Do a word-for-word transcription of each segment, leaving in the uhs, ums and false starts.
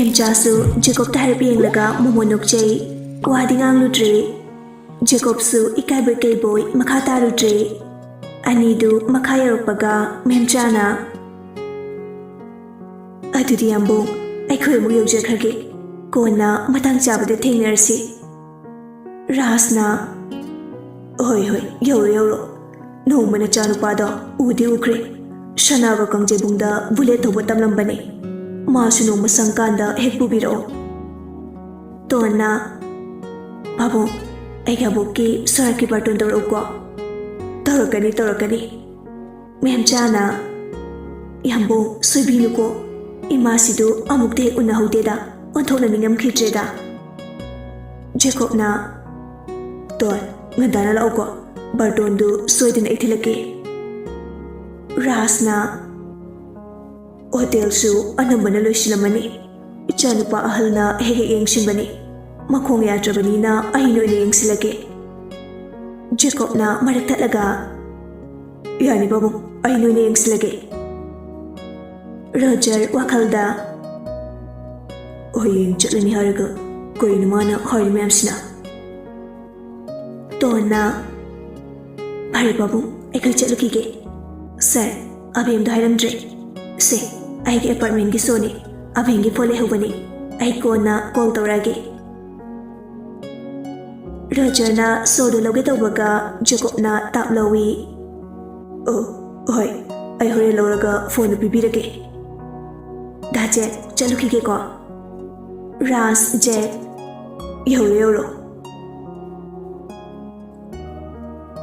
ꯃꯦꯝꯆꯥꯁꯨ ꯖꯦꯀꯣꯕꯇ ꯍꯥꯏꯔꯞ ꯌꯦꯡꯂꯒ ꯃꯣꯃꯣꯟ ꯅꯣꯛꯆꯩ꯫ ꯋꯥꯗꯤ ꯉꯥꯡꯂꯨꯗ꯭ꯔꯦ꯫ ꯖꯦꯀꯣꯕꯁꯨ ꯏꯀꯥꯏꯕꯣꯏ ꯀꯩꯕꯣꯏ ꯃꯈꯥ ꯇꯥꯔꯨꯗ꯭ꯔꯦ꯫ ꯑꯅꯤꯗꯨ ꯃꯈꯥ ꯌꯧꯔꯛꯄꯒ ꯃꯦꯝꯆꯥꯅ, "ꯑꯗꯨꯗꯤ ꯌꯥꯝꯕꯨꯡ, ꯑꯩꯈꯣꯏ ꯑꯃꯨꯛ ꯌꯧꯖꯈ꯭ꯔꯒꯦ꯫ ꯀꯣꯟꯅ ꯃꯇꯥꯡ ꯆꯥꯕꯗ ꯊꯦꯡꯅꯔꯁꯤ꯫" ꯔꯥꯖꯅ, "ꯍꯣꯏ, ꯍꯣꯏ, ꯌꯧꯔꯣ, ꯌꯧꯔꯣ꯫ ꯅꯣꯡꯃ ꯅꯆꯥꯅꯨꯄꯥꯗꯣ ꯎꯗꯤ ꯎꯈ꯭ꯔꯦ꯫ ꯁꯅꯥꯒ ꯀꯥꯡꯖꯩꯕꯨꯡꯗ ꯕꯨꯂꯦꯠ ꯊꯧꯕ ꯇꯝꯂꯝꯕꯅꯦ꯫ ꯃꯥꯁꯨ ꯅꯣꯡꯃ ꯁꯪꯀꯥꯟꯗ ꯍꯦꯛ ꯄꯨꯕꯤꯔꯛꯑꯣ꯫" ꯇꯣꯟꯅ, "ꯄꯥꯕꯨꯡ, ꯑꯩꯒꯤ ꯑꯕꯣꯛꯀꯤ ꯁꯣꯔꯥꯠꯀꯤ ꯕꯥꯔꯇꯣꯟ ꯇꯧꯔꯛꯎꯀꯣ꯫" "ꯇꯧꯔꯛꯀꯅꯤ, ꯇꯧꯔꯛꯀꯅꯤ꯫" ꯃꯦꯝꯆꯥꯅ, "ꯌꯥꯝꯕꯨꯡ, ꯁꯣꯏꯕꯤꯅꯨꯀꯣ꯫ ꯏꯃꯥꯁꯤꯗꯨ ꯑꯃꯨꯛꯇ ꯍꯦꯛ ꯎꯅꯍꯧꯗꯦꯗ, ꯑꯣꯟꯊꯣꯛꯅ ꯅꯤꯡꯉꯝꯈꯤꯗ꯭ꯔꯦꯗ꯫" ꯖꯦꯀꯣꯕꯅ, "ꯇꯣꯟ, ꯉꯟꯇꯥꯅ ꯂꯥꯛꯎꯀꯣ, ꯕꯥꯔꯇꯣꯟꯗꯨ ꯁꯣꯏꯗꯅ ꯑꯩ ꯊꯤꯜꯂꯛꯀꯦ꯫" ꯔꯥꯖꯅ, "ꯍꯣꯇꯦꯜꯁꯨ ꯑꯅꯝꯕꯅ ꯂꯣꯏꯁꯤꯜꯂꯝꯃꯅꯤ꯫ ꯏꯆꯥꯅꯨꯄꯥ ꯑꯍꯜꯅ ꯍꯦꯛ ꯍꯦꯛ ꯌꯦꯡꯁꯤꯟꯕꯅꯤ꯫ ꯃꯈꯣꯡ ꯌꯥꯗ꯭ꯔꯕꯅꯤꯅ ꯑꯩꯅ ꯑꯣꯏꯅ ꯌꯦꯡꯁꯤꯜꯂꯒꯦ꯫" ꯖꯦꯀꯣꯕꯅ ꯃꯔꯛ ꯊꯠꯂꯒ, "ꯌꯥꯅꯤ ꯄꯥꯕꯨꯡ, ꯑꯩꯅ ꯑꯣꯏꯅ ꯌꯦꯡꯁꯤꯜꯂꯒꯦ꯫" ꯔꯣꯖꯔ ꯋꯥꯈꯜꯗ, "ꯍꯌꯦꯡ ꯆꯠꯂꯅꯤ ꯍꯥꯏꯔꯒ ꯀꯩꯅꯣ ꯃꯥꯅ ꯍꯥꯏꯔꯤ ꯃꯌꯥꯝꯁꯤꯅ?" ꯇꯣꯟꯅ, "ꯐꯔꯦ ꯄꯥꯕꯨꯡ, ꯑꯩꯈꯣꯏ ꯆꯠꯂꯨꯈꯤꯒꯦ꯫ ꯁꯥꯔ, ꯑꯕꯦꯝꯗꯣ ꯍꯥꯏꯔꯝꯗ꯭ꯔꯦ꯫ ꯁꯦ, ꯑꯩꯒꯤ ꯑꯦꯄꯥꯔꯠꯃꯦꯟꯒꯤ ꯁꯣꯅꯦ, ꯑꯕꯦꯝꯒꯤ ꯐꯣꯟ ꯂꯩꯍꯧꯕꯅꯦ꯫ ꯑꯩ ꯀꯣꯟꯅ ꯀꯣꯜ ꯇꯧꯔꯛꯑꯒꯦ꯫" ꯔꯣꯖꯔꯅ ꯁꯣꯗꯨ ꯂꯧꯒꯦ ꯇꯧꯕꯒ ꯖꯦꯀꯣꯕꯅ ꯇꯥꯞ ꯂꯧꯏ꯫ "ꯑꯣ, ꯍꯣꯏ, ꯑꯩ ꯍꯣꯔꯦꯟ ꯂꯧꯔꯒ ꯐꯣꯟꯗꯨ ꯄꯤꯕꯤꯔꯒꯦ꯫ ꯗꯥ ꯖꯦꯛ, ꯆꯠꯂꯨꯈꯤꯒꯦꯀꯣ꯫" ꯔꯥꯖ, ꯖꯦꯛ, ꯌꯧꯔꯣ, ꯌꯧꯔꯣ꯫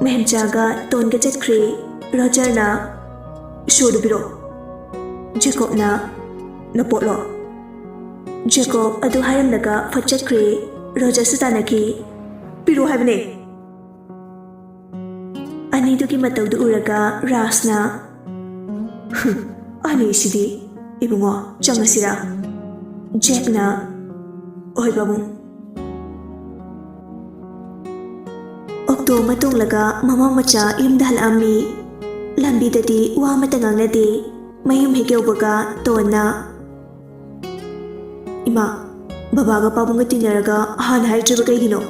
ꯃꯦꯝꯆꯥꯒ ꯇꯣꯟꯒ ꯆꯠꯈ꯭ꯔꯦ꯫ ꯔꯣꯖꯔꯅ, "ꯁꯣꯗꯨ ꯄꯤꯔꯛꯑꯣ꯫" ꯖꯦꯀꯣꯕꯅ, "ꯅꯄꯣꯠꯂꯣ?" ꯖꯦꯀꯣꯕ ꯑꯗꯨ ꯍꯥꯏꯔꯝꯂꯒ ꯐꯠ ꯆꯠꯈ꯭ꯔꯦ꯫ ꯔꯣꯖꯔꯁꯨ ꯇꯥꯟꯅꯈꯤ꯫ "ꯄꯤꯔꯛꯑꯣ ꯍꯥꯏꯕꯅꯦ!" ꯑꯅꯤꯗꯨꯒꯤ ꯃꯇꯧꯗꯨ ꯎꯔꯒ ꯔꯥꯖꯅ, "ꯍꯨꯝ, ꯑꯅꯤꯁꯤꯗꯤ꯫ ꯏꯕꯨꯡꯉꯣ, ꯆꯪꯉꯁꯤꯔꯥ?" ꯖꯦꯛꯅ, "ꯍꯣꯏ ꯄꯥꯕꯨꯡ꯫" ꯑꯣꯛꯇꯣ ꯑꯃ ꯇꯣꯡꯂꯒ ꯃꯃꯥ ꯃꯆꯥ ꯌꯨꯝꯗ ꯍꯜꯂꯛꯑꯝꯃꯤ꯫ ꯂꯝꯕꯤꯗꯗꯤ ꯋꯥ ꯑꯃꯠꯇ ꯉꯥꯡꯅꯗꯦ꯫ ꯃꯌꯨꯝ ꯍꯦꯛ ꯌꯧꯕꯒ ꯇꯣꯟꯅ, ꯏꯃꯥ, ꯕꯕꯥꯒ ꯄꯥꯕꯨꯡꯒ ꯇꯤꯟꯅꯔꯒ ꯍꯥꯟꯅ ꯍꯥꯏꯗ꯭ꯔꯤꯕ ꯀꯩꯒꯤꯅꯣ?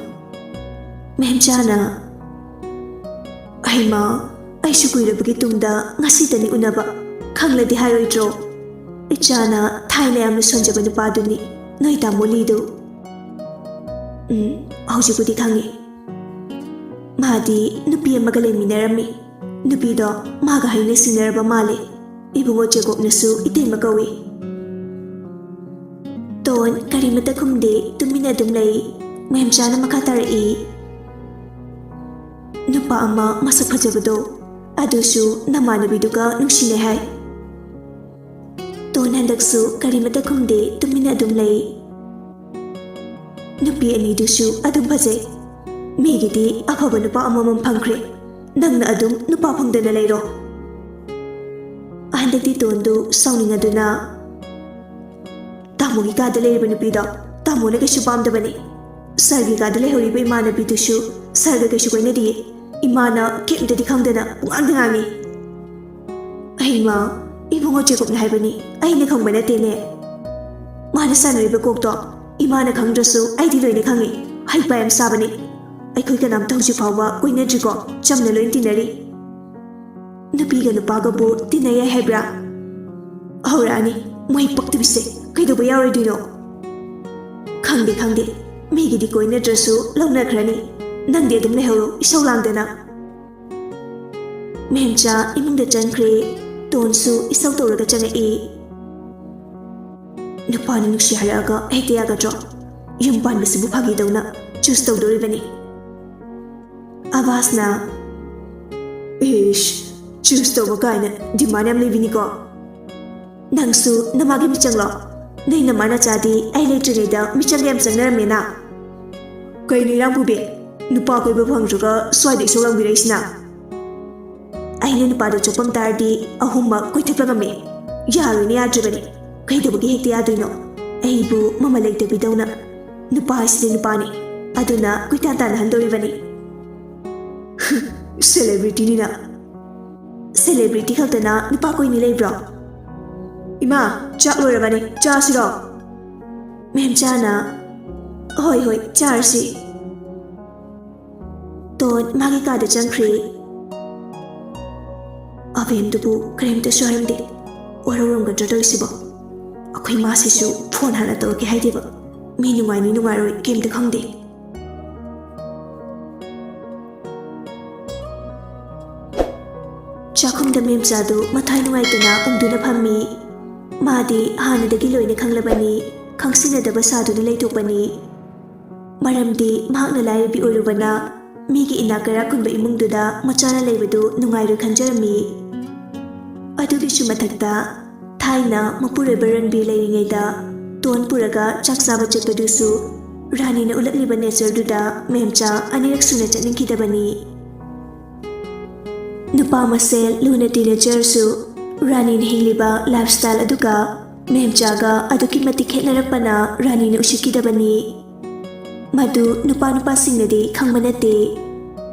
ꯃꯦꯝꯆꯥꯅ, "ꯍꯩꯃꯥ, ꯑꯩꯁꯨ ꯀꯨꯏꯔꯕꯒꯤ ꯇꯨꯡꯗ ꯉꯁꯤꯇꯅꯤ ꯎꯅꯕ꯫ ꯈꯪꯂꯗꯤ ꯍꯥꯏꯔꯣꯏꯗ꯭ꯔꯣ? ꯏꯆꯥꯅ ꯊꯥꯏꯅ ꯌꯥꯝꯅ ꯁꯣꯟꯖꯕ ꯅꯨꯄꯥꯗꯨꯅꯤ, ꯅꯣꯏ ꯇꯥꯃꯣ ꯂꯤꯗꯨ꯫" "ꯎꯝ, ꯍꯧꯖꯤꯛꯄꯨꯗꯤ ꯈꯪꯉꯤ꯫" "ꯃꯥꯗꯤ ꯅꯨꯄꯤ ꯑꯃꯒ ꯂꯩꯃꯤꯟꯅꯔꯝꯃꯤ꯫ ꯅꯨꯄꯤꯗꯣ ꯃꯥꯒ ꯍꯥꯏꯅ ꯁꯤꯡꯅꯔꯕ ꯃꯥꯜꯂꯦ꯫ ꯏꯕꯨꯡꯉꯣ ꯖꯦꯀꯣꯕꯅꯁꯨ ꯏꯇꯩꯃ ꯀꯧꯏ꯫" ꯇꯣꯟ ꯀꯔꯤꯃꯇ ꯈꯨꯝꯗꯦ, ꯇꯨꯃꯤꯟꯅ ꯑꯗꯨꯝ ꯂꯩ꯫ ꯃꯦꯝꯆꯥꯅ ꯃꯈꯥ ꯇꯥꯔꯛꯏ, "ꯅꯨꯄꯥ ꯑꯃ ꯃꯁꯛ ꯐꯖꯕꯗꯣ, ꯑꯗꯨꯁꯨ ꯅꯃꯥꯟꯅꯕꯤꯗꯨꯒ ꯅꯨꯡꯁꯤꯅꯩ ꯍꯥꯏ꯫" ꯇꯣꯟ ꯍꯟꯗꯛꯁꯨ ꯀꯔꯤꯃꯇ ꯈꯨꯝꯗꯦ, ꯇꯨꯃꯤꯟꯅ ꯑꯗꯨꯝ ꯂꯩ꯫ "ꯅꯨꯄꯤ ꯑꯅꯤꯗꯨꯁꯨ ꯑꯗꯨꯝ ꯐꯖꯩ꯫ ꯃꯤꯒꯤꯗꯤ ꯑꯐꯕ ꯅꯨꯄꯥ ꯑꯃꯃꯝ ꯐꯪꯈ꯭ꯔꯦ꯫ ꯅꯪꯅ ꯑꯗꯨꯝ ꯅꯨꯄꯥ ꯐꯪꯗꯅ ꯂꯩꯔꯣ꯫" ꯍꯟꯗꯛꯇꯤ ꯇꯣꯟꯗꯨ ꯁꯥꯎꯅꯤꯡꯉꯗꯨꯅ, "ꯇꯥꯃꯣꯒꯤ ꯀꯥꯗ ꯂꯩꯔꯤꯕ ꯅꯨꯄꯤꯗꯣ ꯇꯥꯃꯣꯅ ꯀꯩꯁꯨ ꯄꯥꯝꯗꯕꯅꯤ꯫ ꯁꯥꯔꯒꯤ ꯀꯥꯗ ꯂꯩꯍꯧꯔꯤꯕ ꯏꯃꯥꯟꯅꯕꯤꯗꯨꯁꯨ ꯁꯥꯔꯒ ꯀꯩꯁꯨ ꯀꯣꯏꯅꯗꯤꯌꯦ꯫ ꯏꯃꯥꯅ ꯀꯩꯝꯇꯗꯤ ꯈꯪꯗꯅ ꯄꯨꯡꯉꯥꯡꯗ ꯉꯥꯡꯉꯤ꯫" "ꯍꯩꯃꯥ, ꯏꯕꯨꯡꯉꯣ ꯖꯦꯀꯣꯕꯅ ꯍꯥꯏꯕꯅꯤ, ꯑꯩꯅ ꯈꯪꯕ ꯅꯠꯇꯦꯅꯦ꯫ ꯃꯥꯅ ꯁꯥꯟꯅꯔꯤꯕ ꯀꯣꯛꯇꯣ ꯏꯃꯥꯅ ꯈꯪꯗ꯭ꯔꯁꯨ ꯑꯩꯗꯤ ꯂꯣꯏꯅ ꯈꯪꯉꯤ꯫ ꯍꯩꯄꯥ ꯌꯥꯝ ꯁꯥꯕꯅꯤ꯫ ꯑꯩꯈꯣꯏ ꯀꯅꯥꯝꯇ ꯍꯧꯖꯤꯛ ꯐꯥꯎꯕ ꯀꯣꯏꯅꯗ꯭ꯔꯤꯀꯣ, ꯆꯝꯅ ꯂꯣꯏꯅ ꯇꯤꯟꯅꯔꯤ꯫" "ꯅꯨꯄꯤꯒ ꯅꯨꯄꯥꯒꯕꯨ ꯇꯤꯟꯅ ꯌꯥꯏ ꯍꯥꯏꯕ꯭ꯔꯥ?" "ꯍꯧꯔꯛꯑꯅꯤ, ꯃꯣꯏ ꯄꯛꯇꯕꯤꯁꯦ꯫ ꯀꯩꯗꯧꯕ ꯌꯥꯎꯔꯣꯏꯗꯣꯏꯅꯣ?" "ꯈꯪꯗꯦ, ꯈꯪꯗꯦ꯫ ꯃꯤꯒꯤꯗꯤ ꯀꯣꯏꯅꯗ꯭ꯔꯁꯨ ꯂꯧꯅꯈ꯭ꯔꯅꯤ꯫ ꯅꯪꯗꯤ ꯑꯗꯨꯝ ꯂꯩꯍꯧꯔꯣ, ꯏꯁꯧ ꯂꯥꯡꯗꯅ꯫" ꯃꯦꯝꯆꯥ ꯏꯃꯨꯡꯗ ꯆꯪꯈ꯭ꯔꯦ꯫ ꯇꯣꯟꯁꯨ ꯏꯁꯧ ꯇꯧꯔꯒ ꯆꯪꯉꯛꯏ꯫ "ꯅꯨꯄꯥꯅ ꯅꯨꯡꯁꯤ ꯍꯥꯏꯔꯛꯑꯒ ꯍꯦꯛꯇ ꯌꯥꯒꯗ꯭ꯔꯣ? ꯌꯨꯝ ꯄꯥꯟꯕꯁꯤꯕꯨ ꯐꯥꯒꯤꯗꯧꯅ ꯆꯨꯁ ꯇꯧꯗꯣꯔꯤꯕꯅꯤ꯫" ꯑꯕꯥꯁꯅ, "ꯏꯁ, ꯆꯨꯁ ꯇꯧꯕ ꯀꯥꯏꯅ ꯗꯤꯃꯥꯟ ꯌꯥꯝ ꯂꯩꯕꯤꯅꯤꯀꯣ꯫ ꯅꯪꯁꯨ ꯅꯃꯥꯒꯤ ꯃꯤꯆꯪꯂꯣ? ꯅꯣꯏ ꯅꯃꯥ ꯅꯆꯥꯗꯤ ꯑꯩ ꯂꯩꯇ꯭ꯔꯤꯉꯩꯗ ꯃꯤꯆꯪ ꯌꯥꯝ ꯆꯪꯅꯔꯝꯃꯦꯅ꯫ ꯀꯩꯅꯣ ꯏꯔꯥꯡ ꯄꯨꯕꯤ? ꯅꯨꯄꯥ ꯀꯣꯏꯕ ꯐꯪꯗ꯭ꯔꯒ ꯁ꯭ꯋꯥꯏꯗ ꯏꯁꯧ ꯂꯥꯡꯕꯤꯔꯛꯏꯁꯤꯅ?" "ꯑꯩꯅ ꯅꯨꯄꯥꯗꯣ ꯆꯣꯞꯄꯝ ꯇꯥꯔꯗꯤ ꯑꯍꯨꯝꯃꯛ ꯀꯣꯏꯊꯠꯄ ꯉꯝꯃꯦ꯫ ꯌꯥꯔꯣꯏꯅꯦ, ꯌꯥꯗ꯭ꯔꯤꯕꯅꯤ꯫ ꯀꯩꯗꯧꯕꯒꯤ ꯍꯦꯛꯇ ꯌꯥꯗꯣꯏꯅꯣ? ꯑꯩꯕꯨ ꯃꯃꯜ ꯂꯩꯇꯕꯤꯗꯧꯅ꯫ ꯅꯨꯄꯥ ꯍꯥꯏꯁꯤꯗꯤ ꯅꯨꯄꯥꯅꯤ꯫ ꯑꯗꯨꯅ ꯀꯣꯏꯇꯥꯟ ꯇꯥꯟꯅꯍꯟꯗꯣꯔꯤꯕꯅꯤ꯫" "ꯁꯦꯂꯦꯕ꯭ꯔꯤꯇꯤꯅꯤꯅ꯫" "ꯁꯦꯂꯦꯕ꯭ꯔꯤꯇꯤ ꯈꯛꯇꯅ ꯅꯨꯄꯥ ꯀꯣꯏꯅꯤ ꯂꯩꯕ꯭ꯔꯣ?" "ꯏꯃꯥ, ꯆꯥꯛ ꯂꯣꯏꯔꯕꯅꯤ, ꯆꯥꯁꯤꯔꯣ?" ꯃꯦꯝꯆꯥꯅ, "ꯍꯣꯏ, ꯍꯣꯏ, ꯆꯥꯔꯁꯤ꯫" ꯇꯣꯟ ꯃꯥꯒꯤ ꯀꯥꯗ ꯆꯪꯈ꯭ꯔꯦ꯫ "ꯑꯕꯦꯝꯗꯨꯕꯨ ꯀꯔꯤꯝꯇꯁꯨ ꯍꯥꯏꯔꯝꯗꯦ꯫ ꯋꯥꯔꯧꯔꯝꯒꯗ꯭ꯔꯥ ꯇꯧꯔꯤꯁꯤꯕꯣ? ꯑꯩꯈꯣꯏ ꯃꯥꯁꯤꯁꯨ ꯐꯣꯟ ꯍꯥꯟꯅ ꯇꯧꯔꯛꯀꯦ ꯍꯥꯏꯗꯦꯕ꯫ ꯃꯤ ꯅꯨꯡꯉꯥꯏꯅꯤ ꯅꯨꯡꯉꯥꯏꯔꯣꯏ ꯀꯔꯤꯝꯇ ꯈꯪꯗꯦ꯫" ꯆꯥꯛꯈꯨꯝꯗ ꯃꯦꯝꯆꯥꯗꯨ ꯃꯊ꯭ꯋꯥꯏ ꯅꯨꯡꯉꯥꯏꯇꯅ ꯎꯪꯗꯨꯅ ꯐꯝꯃꯤ꯫ ꯃꯥꯗꯤ ꯍꯥꯟꯅꯗꯒꯤ ꯂꯣꯏꯅ ꯈꯪꯂꯕꯅꯤ, ꯈꯪꯁꯤꯟꯅꯗꯕ ꯁꯥꯗꯨꯅ ꯂꯩꯊꯣꯛꯄꯅꯤ꯫ ꯃꯔꯝꯗꯤ ꯃꯍꯥꯛꯅ ꯂꯥꯏꯔꯕꯤ ꯑꯣꯏꯔꯨꯕꯅ ꯃꯤꯒꯤ ꯏꯅꯥꯛ ꯀꯩꯔꯥꯛ ꯈꯨꯟꯕ ꯏꯃꯨꯡꯗꯨꯗ ꯃꯆꯥꯅ ꯂꯩꯕꯗꯨ ꯅꯨꯡꯉꯥꯏꯔꯣꯏ ꯈꯟꯖꯔꯝꯃꯤ꯫ ꯑꯗꯨꯒꯤꯁꯨ ꯃꯊꯛꯇ, ꯊꯥꯏꯅ ꯃꯄꯨꯔꯣꯏꯕ ꯔꯟꯕꯤꯔ ꯂꯩꯔꯤꯉꯩꯗ ꯇꯣꯟ ꯄꯨꯔꯒ ꯆꯥꯛ ꯆꯥꯕ ꯆꯠꯄꯗꯨꯁꯨ ꯔꯥꯅꯤꯅ ꯎꯠꯂꯛꯂꯤꯕ ꯅꯦꯆꯔꯗꯨꯗ ꯃꯦꯝꯆꯥ ꯑꯅꯤꯔꯛ ꯁꯨꯅ ꯆꯠꯅꯤꯡꯈꯤꯗꯕꯅꯤ꯫ ꯅꯨꯄꯥ ꯃꯁꯦꯜ ꯂꯨꯅ ꯇꯤꯟꯅꯖꯔꯁꯨ, ꯔꯥꯅꯤꯅ ꯍꯤꯡꯂꯤꯕ ꯂꯥꯏꯐ ꯁ꯭ꯇꯥꯏꯜ ꯑꯗꯨꯒ ꯃꯦꯝꯆꯥꯒ ꯑꯗꯨꯛꯀꯤ ꯃꯇꯤꯛ ꯈꯦꯠꯅꯔꯛꯄꯅ ꯔꯥꯅꯤꯅ ꯎꯁꯤꯠꯈꯤꯗꯕꯅꯤ꯫ ꯃꯗꯨ ꯅꯨꯄꯥ ꯅꯨꯄꯥꯁꯤꯡꯅꯗꯤ ꯈꯪꯕ ꯅꯠꯇꯦ꯫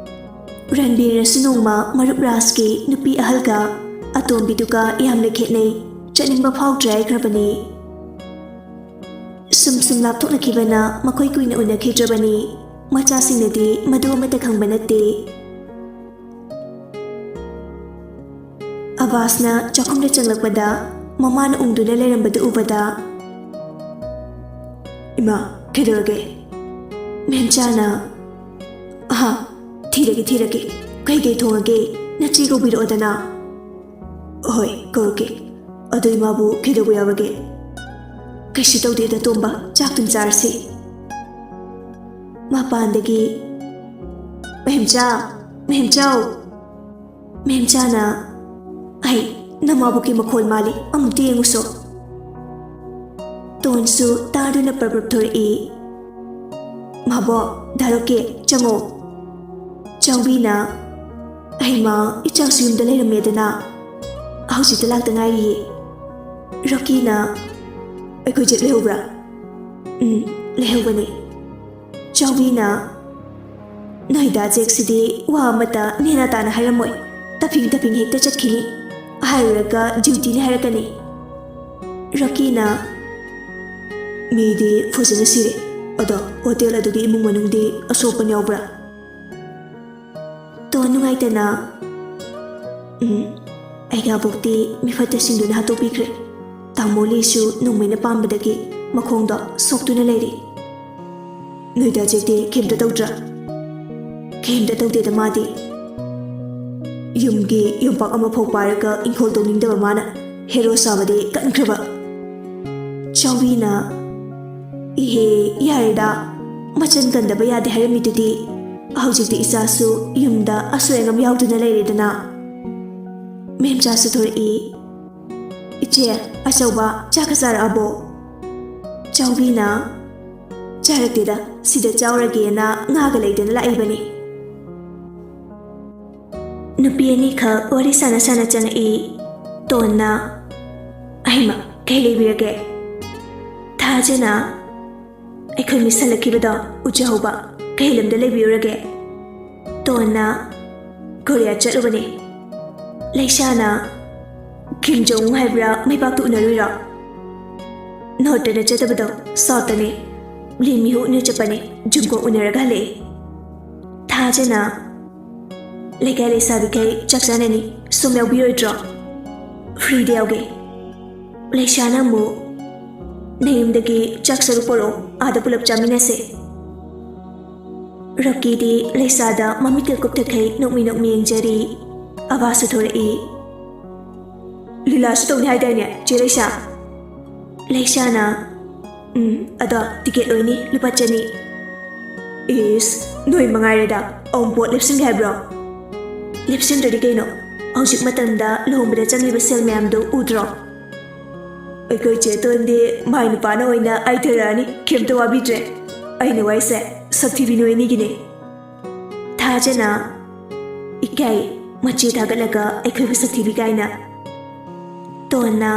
ꯔꯟꯕꯤꯔꯅꯁꯨ ꯅꯣꯡꯃ ꯃꯔꯨꯞ ꯔꯥꯖꯀꯤ ꯅꯨꯄꯤ ꯑꯍꯜꯒ ꯑꯇꯣꯝꯕꯤꯗꯨꯒ ꯌꯥꯝꯅ ꯈꯦꯠꯅꯩ, ꯆꯠꯅꯤꯡꯕ ꯐꯥꯎꯗ꯭ꯔꯦ ꯍꯥꯏꯈ꯭ꯔꯕꯅꯤ꯫ ꯁꯨꯝ ꯁꯨꯝ ꯂꯥꯞꯊꯣꯛꯅꯈꯤꯕꯅ ꯃꯈꯣꯏ ꯀꯨꯏꯅ ꯎꯅꯈꯤꯗ꯭ꯔꯕꯅꯤ꯫ ꯃꯆꯥꯁꯤꯡꯅꯗꯤ ꯃꯗꯨ ꯑꯃꯠꯇ ꯈꯪꯕ ꯅꯠꯇꯦ꯫ ꯑꯕꯥꯁꯅ ꯆꯥꯛꯈꯨꯝꯗ ꯆꯪꯂꯛꯄꯗ ꯃꯃꯥꯅ ꯎꯪꯗꯨꯅ ꯂꯩꯔꯝꯕꯗꯨ ꯎꯕꯗ, "ꯏꯃꯥ, ꯀꯩꯗꯧꯔꯒꯦ?" ꯃꯦꯝꯆꯥꯅ, "ꯑꯍꯥ, ꯊꯤꯔꯒꯦ, ꯊꯤꯔꯒꯦ꯫ ꯀꯩ ꯀꯩ ꯊꯣꯡꯉꯒꯦ? ꯅꯆꯦ ꯀꯧꯕꯤꯔꯛꯑꯣꯗꯅ꯫" "ꯍꯣꯏ, ꯀꯧꯔꯛꯀꯦ꯫ ꯑꯗꯣ ꯏꯃꯥꯕꯨ ꯀꯩꯗꯧꯕ ꯌꯥꯎꯔꯒꯦ?" "ꯀꯩꯁꯨ ꯇꯧꯗꯦꯗ, ꯇꯣꯝꯕ꯫ ꯆꯥꯛꯇꯨꯝ ꯆꯥꯔꯁꯤ꯫" ꯃꯄꯥꯟꯗꯒꯤ, "ꯃꯦꯝꯆꯥ, ꯃꯦꯝꯆꯥꯎ!" ꯃꯦꯝꯆꯥꯅ, "ꯑꯩ, ꯅꯃꯥꯕꯣꯛꯀꯤ ꯃꯈꯣꯜ ꯃꯥꯜꯂꯤ, ꯑꯃꯨꯛꯇ ꯌꯦꯡꯉꯨꯁꯣ꯫" ꯇꯣꯟꯁꯨ ꯇꯥꯗꯨꯅ ꯄ꯭ꯔꯞ ꯄ꯭ꯔꯞ ꯊꯣꯔꯛꯏ꯫ "ꯃꯥꯕꯣꯛ, ꯗꯥ ꯔꯣꯀꯦ, ꯆꯪꯉꯣ꯫" ꯆꯥꯎꯕꯤꯅ, "ꯑꯩ ꯃꯥ, ꯏꯆꯥꯁꯨ ꯌꯨꯝꯗ ꯂꯩꯔꯝꯃꯦꯗꯅ, ꯍꯧꯖꯤꯛꯇ ꯂꯥꯛꯇ ꯉꯥꯏꯔꯤꯌꯦ꯫" ꯔꯣꯀꯤꯅ, "ꯑꯩꯈꯣꯏ ꯖꯦꯛ ꯂꯩꯍꯧꯕ꯭ꯔꯥ?" "ꯎꯝ, ꯂꯩꯍꯧꯕꯅꯦ꯫" ꯆꯥꯎꯕꯤꯅ, "ꯅꯣꯏ ꯗꯥ ꯖꯦꯛꯁꯤꯗꯤ ꯋꯥ ꯑꯃꯠꯇ ꯅꯦꯅꯥ ꯇꯥꯅ ꯍꯥꯏꯔꯝꯃꯣꯏ꯫ ꯇꯞꯐꯤꯡ ꯇꯞꯐꯤꯡ ꯍꯦꯛꯇ ꯆꯠꯈꯤꯅꯤ꯫ ꯍꯥꯏꯔꯨꯔꯒ ꯗ꯭ꯌꯨꯇꯤꯅꯤ ꯍꯥꯏꯔꯛꯀꯅꯤ꯫" ꯔꯣꯀꯤꯅ, ꯃꯤꯗꯤ ꯐꯖꯅ ꯁꯤꯔꯦ꯫ ꯑꯗꯣ ꯍꯣꯇꯦꯜ ꯑꯗꯨꯒꯤ ꯏꯃꯨꯡ ꯃꯅꯨꯡꯗꯤ ꯑꯁꯣꯛꯄ ꯌꯥꯎꯕ꯭ꯔꯥ? ꯇꯣꯟ ꯅꯨꯡꯉꯥꯏꯇꯅ, "ꯎꯝ, ꯑꯩꯒꯤ ꯑꯕꯣꯛꯇꯤ ꯃꯤꯐꯠꯇꯁꯤꯡꯗꯨꯅ ꯍꯥꯠꯇꯣꯛꯄꯤꯈ꯭ꯔꯦ꯫ ꯇꯥꯃꯣ ꯂꯤꯁꯨ ꯅꯣꯡꯃꯩꯅ ꯄꯥꯟꯕꯗꯒꯤ ꯃꯈꯣꯡꯗꯣ ꯁꯣꯛꯇꯨꯅ ꯂꯩꯔꯦ꯫ ꯅꯣꯏꯗ ꯍꯧꯖꯤꯛꯇꯤ ꯀꯩꯝꯇ ꯇꯧꯗ꯭ꯔꯥ?" "ꯀꯩꯝꯇ ꯇꯧꯗꯦꯗ ꯃꯥꯗꯤ꯫ ꯌꯨꯝꯒꯤ ꯌꯣꯝꯄꯥꯛ ꯑꯃꯐꯥꯎ ꯄꯥꯏꯔꯒ ꯏꯪꯈꯣꯜ ꯇꯧꯅꯤꯡꯗꯕ ꯃꯥꯅ ꯍꯦꯔꯣ ꯁꯥꯕꯗꯤ ꯀꯟꯈ꯭ꯔꯕ꯫" ꯆꯥꯎꯕꯤꯅ, "ꯏꯍꯦ, ꯌꯥꯔꯦꯗ, ꯃꯆꯟ ꯀꯟꯗꯕ ꯌꯥꯗꯦ ꯍꯥꯏꯔꯝꯃꯤꯗꯨꯗꯤ꯫ ꯍꯧꯖꯤꯛꯇꯤ ꯏꯆꯥꯁꯨ ꯌꯨꯝꯗ ꯑꯁꯣꯏ ꯑꯉꯥꯝ ꯌꯥꯎꯗꯨꯅ ꯂꯩꯔꯦꯗꯅ꯫" ꯃꯦꯝꯆꯥꯁꯨ ꯊꯣꯔꯛꯏ꯫ "ꯏꯆꯦ ꯑꯆꯧꯕ, ꯆꯥꯛꯀ ꯆꯥꯔꯛꯑꯕꯣ?" ꯆꯥꯎꯕꯤꯅ, "ꯆꯥꯔꯛꯇꯦꯗ, ꯁꯤꯗ ꯆꯥꯎꯔꯒꯦꯅ ꯉꯥꯒ ꯂꯩꯗꯅ ꯂꯥꯛꯏꯕꯅꯤ꯫" ꯅꯨꯄꯤ ꯑꯅꯤꯈꯛ ꯋꯥꯔꯤ ꯁꯥꯟꯅ ꯁꯥꯟꯅ ꯆꯪꯉꯛꯏ꯫ ꯇꯣꯟꯅ, "ꯑꯍꯩꯃ, ꯀꯩ ꯂꯩꯕꯤꯔꯒꯦ?" ꯊꯥꯖꯅ, "ꯑꯩꯈꯣꯏ ꯃꯤꯁ ꯍꯜꯂꯛꯈꯤꯕꯗꯣ ꯎꯖꯍꯧꯕ, ꯀꯩ ꯂꯝꯗ ꯂꯩꯕꯤꯔꯨꯔꯒꯦ?" ꯇꯣꯟꯅ, "ꯀꯣꯔꯤꯌꯥ ꯆꯠꯂꯨꯕꯅꯦ꯫" ꯂꯩꯁꯥꯅ, "ꯀꯤꯝ ꯖꯣꯡ ꯎꯟ ꯍꯥꯏꯕ꯭ꯔꯥ, ꯃꯩꯕꯥꯛꯇꯨ ꯎꯅꯔꯨꯏꯔꯣ?" "ꯅꯣꯔꯠꯇꯅ ꯆꯠꯇꯕꯗꯣ, ꯁꯥꯎꯠꯇꯅꯦ꯫ ꯂꯤ ꯃꯤꯍꯨ ꯎꯅ ꯆꯠꯄꯅꯦ, ꯖꯨꯡꯀꯣꯛ ꯎꯅꯔꯒ ꯍꯜꯂꯛꯑꯦ꯫" ꯊꯥꯖꯅ, "ꯂꯩꯀꯥꯏ ꯂꯩꯁꯥꯕꯤꯈꯩ ꯆꯥꯛ ꯆꯥꯅꯅꯤ, ꯁꯣꯝ ꯌꯥꯎꯕꯤꯔꯣꯏꯗ꯭ꯔꯣ?" "ꯐ꯭ꯔꯤꯗ ꯌꯥꯎꯒꯦ꯫" ꯂꯩꯁꯥꯅ ꯑꯃꯨꯛ, "ꯅꯌꯨꯝꯗꯒꯤ ꯆꯥꯛ ꯁꯔꯨꯛ ꯄꯣꯔꯛꯑꯣ, ꯑꯥꯗ ꯄꯨꯂꯞ ꯆꯥꯃꯤꯟꯅꯁꯦ꯫" ꯔꯣꯀꯤꯗꯤ ꯂꯩꯁꯥꯗ ꯃꯃꯤꯠꯀ ꯀꯨꯞꯊꯈꯩ ꯅꯣꯛꯃꯤ ꯅꯣꯛꯃꯤ ꯌꯦꯡꯖꯔꯤ꯫ ꯑꯕꯥꯁꯁꯨ ꯊꯣꯔꯛꯏ꯫ "ꯂꯤꯂꯥꯁꯨ ꯇꯧꯅꯤ ꯍꯥꯏꯗꯥꯏꯅꯦ, ꯆꯦ ꯂꯩꯁꯥ?" ꯂꯩꯁꯥꯅ, "ꯎꯝ, ꯑꯗꯣ ꯇꯤꯀꯦꯠ ꯑꯣꯏꯅꯤ, ꯂꯨꯄꯥ ꯆꯅꯤ꯫" "ꯏꯁ, ꯅꯣꯏ ꯃꯉꯥꯏꯔꯦꯗ, ꯑꯎꯟꯄꯣꯠ ꯂꯦꯞꯁꯤꯟꯒꯦ ꯍꯥꯏꯕ꯭ꯔꯣ?" "ꯂꯦꯞꯁꯤꯟꯗ꯭ꯔꯗꯤ ꯀꯩꯅꯣ? ꯍꯧꯖꯤꯛ ꯃꯇꯝꯗ ꯂꯨꯍꯣꯡꯕꯗ ꯆꯪꯂꯤꯕ ꯁꯦꯜ ꯃꯌꯥꯝꯗꯣ ꯎꯗ꯭ꯔꯣ?" "ꯑꯩꯈꯣꯏ ꯆꯦ ꯇꯣꯟꯗꯤ ꯃꯥꯏ ꯅꯨꯄꯥꯅ ꯑꯣꯏꯅ ꯑꯩꯊꯔꯛꯑꯅꯤ, ꯀꯩꯝꯇ ꯋꯥꯕꯤꯗ꯭ꯔꯦ꯫ ꯑꯩꯅ ꯋꯥꯏꯁꯦ ꯁꯛꯊꯤꯕꯤ ꯅꯣꯏ ꯑꯅꯤꯒꯤꯅꯦ꯫" ꯊꯥꯖꯅ, "ꯏꯀꯥꯏ, ꯃꯆꯦ ꯊꯥꯒꯠꯂꯒ ꯑꯩꯈꯣꯏꯕꯨ ꯁꯛꯊꯤꯕꯤ ꯀꯥꯏꯅ꯫" ꯇꯣꯟꯅ,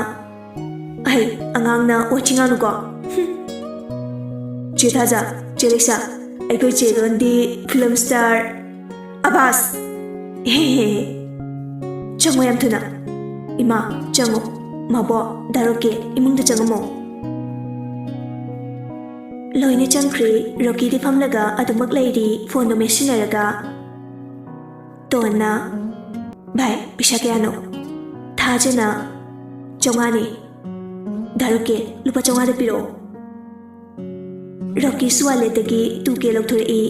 "ꯑꯍꯩ, ꯑꯉꯥꯡꯅ ꯋꯥꯊꯤ ꯉꯥꯡꯅꯨꯀꯣ꯫ ꯍꯨꯝ꯫ ꯆꯦ ꯊꯥꯖ, ꯆꯦ ꯂꯩꯁꯥ, ꯑꯩꯈꯣꯏ ꯆꯦ ꯂꯣꯟꯗꯤ ꯐꯤꯂꯝ ꯁ꯭ꯇꯥꯔ꯫" "ꯑꯕꯥꯁ! ꯍꯦ, ꯍꯦ, ꯍꯦ꯫ ꯆꯪꯉꯣ ꯌꯥꯝ ꯊꯨꯅ꯫ ꯏꯃꯥ, ꯆꯪꯉꯣ꯫ ꯃꯥꯕꯣ, ꯗꯥ ꯔꯣꯀꯦ, ꯏꯃꯨꯡꯗ ꯆꯪꯉꯝꯃꯣ꯫" ꯂꯣꯏꯅ ꯆꯪꯈ꯭ꯔꯦ꯫ ꯔꯣꯀꯤꯗꯤ ꯐꯝꯂꯒ ꯑꯗꯨꯃꯛ ꯂꯩꯔꯤ, ꯐꯣꯟꯗꯣ ꯃꯦꯠꯁꯤꯟꯅꯔꯒ꯫ ꯇꯣꯟꯅ, "ꯚꯥꯏ, ꯄꯩꯁꯥ ꯀꯌꯥꯅꯣ?" ꯊꯥꯖꯅ, "ꯆꯥꯝꯃꯉꯥꯅꯦ꯫ ꯗꯥ ꯔꯣꯀꯤ, ꯂꯨꯄꯥ ꯆꯥꯝꯃꯉꯥꯗ ꯄꯤꯔꯛꯑꯣ꯫" ꯔꯣꯀꯤꯁꯨ ꯋꯥꯂꯦꯠꯇꯒꯤ ꯇꯨ ꯀꯦ ꯂꯧꯊꯣꯔꯛꯏ꯫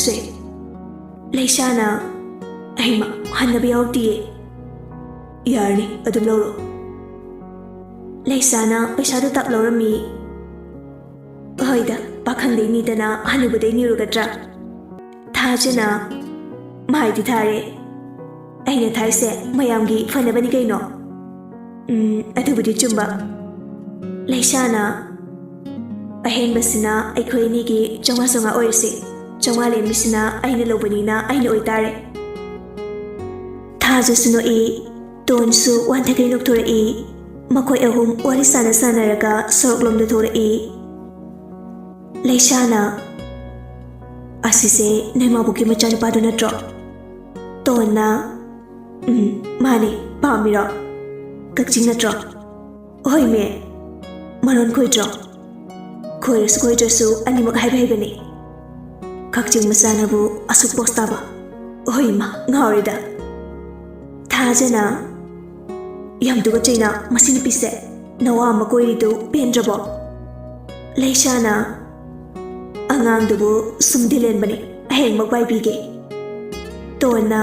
"ꯁꯦ꯫" ꯂꯩꯁꯥꯅ, "ꯑꯩꯃ, ꯍꯟꯅꯕ ꯌꯥꯎꯔꯛꯇꯤꯌꯦ꯫" "ꯌꯥꯔꯅꯤ, ꯑꯗꯨꯝ ꯂꯧꯔꯣ꯫" ꯂꯩꯁꯥꯅ ꯄꯩꯁꯥꯗꯨ ꯇꯞ ꯂꯧꯔꯝꯃꯤ꯫ "ꯍꯣꯏꯗ, ꯄꯥꯈꯪꯗꯩ ꯅꯤꯗꯅ ꯍꯅꯨꯕꯗꯩ ꯅꯤꯔꯨꯒꯗ꯭ꯔꯥ?" ꯊꯥꯖꯅ, "ꯃꯥꯏꯗꯤ ꯊꯥꯔꯦ꯫ ꯑꯩꯅ ꯊꯥꯏꯁꯦ ꯃꯌꯥꯝꯒꯤ ꯐꯅꯕꯅꯤ ꯀꯩꯅꯣ꯫" "ꯎꯝ, ꯑꯗꯨꯕꯨꯗꯤ ꯆꯨꯝꯕ꯫" ꯂꯩꯁꯥꯅ, "ꯑꯍꯦꯟꯕꯁꯤꯅ ꯑꯩꯈꯣꯏ ꯑꯅꯤꯒꯤ ꯆꯥꯝꯃꯉꯥ ꯆꯥꯝꯃꯉꯥ ꯑꯣꯏꯔꯁꯤ꯫ ꯆꯥꯝꯃꯉꯥ ꯂꯦꯝꯃꯤꯁꯤꯅ ꯑꯩꯅ ꯂꯧꯕꯅꯤꯅ ꯑꯩꯅ ꯑꯣꯏꯇꯥꯔꯦ꯫" ꯊꯥꯖꯁꯨ ꯅꯣꯛꯏ꯫ ꯇꯣꯟꯁꯨ ꯋꯥꯟꯊꯈꯩ ꯅꯣꯛꯊꯣꯔꯛꯏ꯫ ꯃꯈꯣꯏ ꯑꯍꯨꯝ ꯋꯥꯔꯤ ꯁꯥꯟꯅ ꯁꯥꯟꯅꯔꯒ ꯁꯣꯔꯣꯛꯂꯣꯝꯗ ꯊꯣꯔꯛꯏ꯫ ꯂꯩꯁꯥꯅ, "ꯑꯁꯤꯁꯦ ꯅꯣꯏ ꯃꯥꯕꯣꯛꯀꯤ ꯃꯆꯥꯅꯨꯄꯥꯗꯨ ꯅꯠꯇ꯭ꯔꯣ?" ꯇꯣꯟꯅ, "ꯎꯝ, ꯃꯥꯅꯦ, ꯄꯥꯝꯃꯤꯔꯣ? ꯀꯛꯆꯤꯡ ꯅꯠꯇ꯭ꯔꯣ?" "ꯍꯣꯏꯃꯦ, ꯃꯔꯣꯟ ꯈꯣꯏꯗ꯭ꯔꯣ?" "ꯈꯣꯏꯔꯁꯨ ꯈꯣꯏꯗ꯭ꯔꯁꯨ ꯑꯅꯤꯃꯛ ꯍꯥꯏꯕ ꯍꯩꯕꯅꯤ꯫ ꯀꯛꯆꯤꯡ ꯃꯆꯥꯅꯕꯨ ꯑꯁꯨꯛ ꯄꯣꯁ ꯇꯥꯕ꯫ ꯍꯣꯏ ꯏꯃꯥ, ꯉꯥꯎꯔꯦꯗ꯫" ꯊꯥꯖꯅ, "ꯌꯥꯝ ꯇꯨꯀꯠꯆꯩꯅ ꯃꯁꯤ ꯅꯨꯄꯤꯁꯦ꯫ ꯅꯋꯥ ꯑꯃ ꯀꯣꯏꯔꯤꯗꯨ ꯄꯦꯟꯗ꯭ꯔꯕꯣ?" ꯂꯩꯁꯥꯅ, "ꯑꯉꯥꯡꯗꯨꯕꯨ ꯁꯨꯝ ꯗꯤꯂꯦꯟꯕꯅꯤ, ꯍꯌꯦꯡꯃꯛ ꯄꯥꯏꯕꯤꯒꯦ꯫" ꯇꯣꯟꯅ,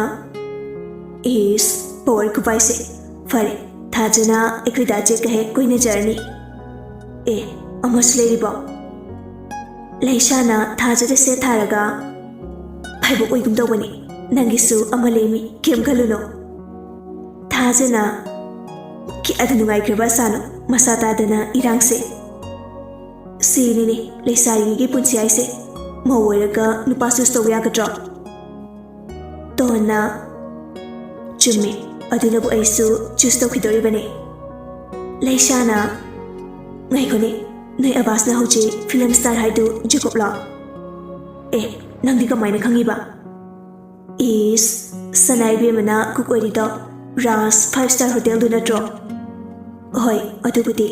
"ꯏꯁ, ꯄꯋꯥꯔ ꯈꯨꯄꯥꯏꯁꯦ꯫ ꯐꯔꯦ, ꯊꯥꯖꯅ ꯑꯩꯈꯣꯏ ꯗꯥ ꯖꯦꯛꯀ ꯍꯦꯛ ꯀꯣꯏꯅꯖꯔꯅꯤ꯫ ꯑꯦ, ꯑꯃꯁꯨ ꯂꯩꯔꯤꯕꯣ?" ꯂꯩꯁꯥꯅ ꯊꯥꯖꯗ ꯁꯦꯠ ꯊꯥꯔꯒ, "ꯐꯥꯏꯕꯣꯛ ꯑꯣꯏꯒꯨꯝ ꯇꯧꯕꯅꯤ꯫ ꯅꯪꯒꯤꯁꯨ ꯑꯃ ꯂꯩꯃꯤ, ꯀꯩꯝ ꯈꯜꯂꯨꯅꯣ꯫" ꯊꯥꯖꯅ, "ꯀꯌꯥꯗ ꯅꯨꯡꯉꯥꯏꯈ꯭ꯔꯕ ꯑꯁꯥꯅꯣ, ꯃꯁꯥ ꯇꯥꯗꯅ ꯏꯔꯥꯡꯁꯦ꯫ ꯁꯤꯅꯤꯅꯦ ꯂꯩꯁꯥꯔꯤꯉꯩꯒꯤ ꯄꯨꯟꯁꯤ ꯍꯥꯏꯁꯦ꯫ ꯃꯧ ꯑꯣꯏꯔꯒ ꯅꯨꯄꯥ ꯆꯨꯁ ꯇꯧꯕ ꯌꯥꯒꯗ꯭ꯔꯣ?" ꯇꯣꯟꯅ, "ꯆꯨꯝꯃꯤ, ꯑꯗꯨꯅꯕꯨ ꯑꯩꯁꯨ ꯆꯨꯁ ꯇꯧꯈꯤꯗꯣꯔꯤꯕꯅꯤ꯫" ꯂꯩꯁꯥꯅ, "ꯉꯥꯏꯈꯣꯅꯦ, ꯅꯣꯏ ꯑꯕꯥꯁꯅ ꯍꯧꯖꯤꯛ ꯐꯤꯂꯝ ꯁ꯭ꯇꯥꯔ ꯍꯥꯏꯗꯨ ꯖꯦꯀꯣꯕꯂꯣ? ꯑꯦ, ꯅꯪꯗꯤ ꯀꯃꯥꯏꯅ ꯈꯪꯉꯤꯕ?" "ꯏꯁ, ꯁꯅꯥ ꯏꯕꯦꯝꯃꯅ ꯀꯨꯛ ꯑꯣꯏꯔꯤꯗꯣ ꯔꯥꯖ ꯐꯥꯏꯚ ꯁ꯭ꯇꯥꯔ ꯍꯣꯇꯦꯜꯗꯨ ꯅꯠꯇ꯭ꯔꯣ?" "ꯍꯣꯏ, ꯑꯗꯨꯕꯨꯗꯤ꯫"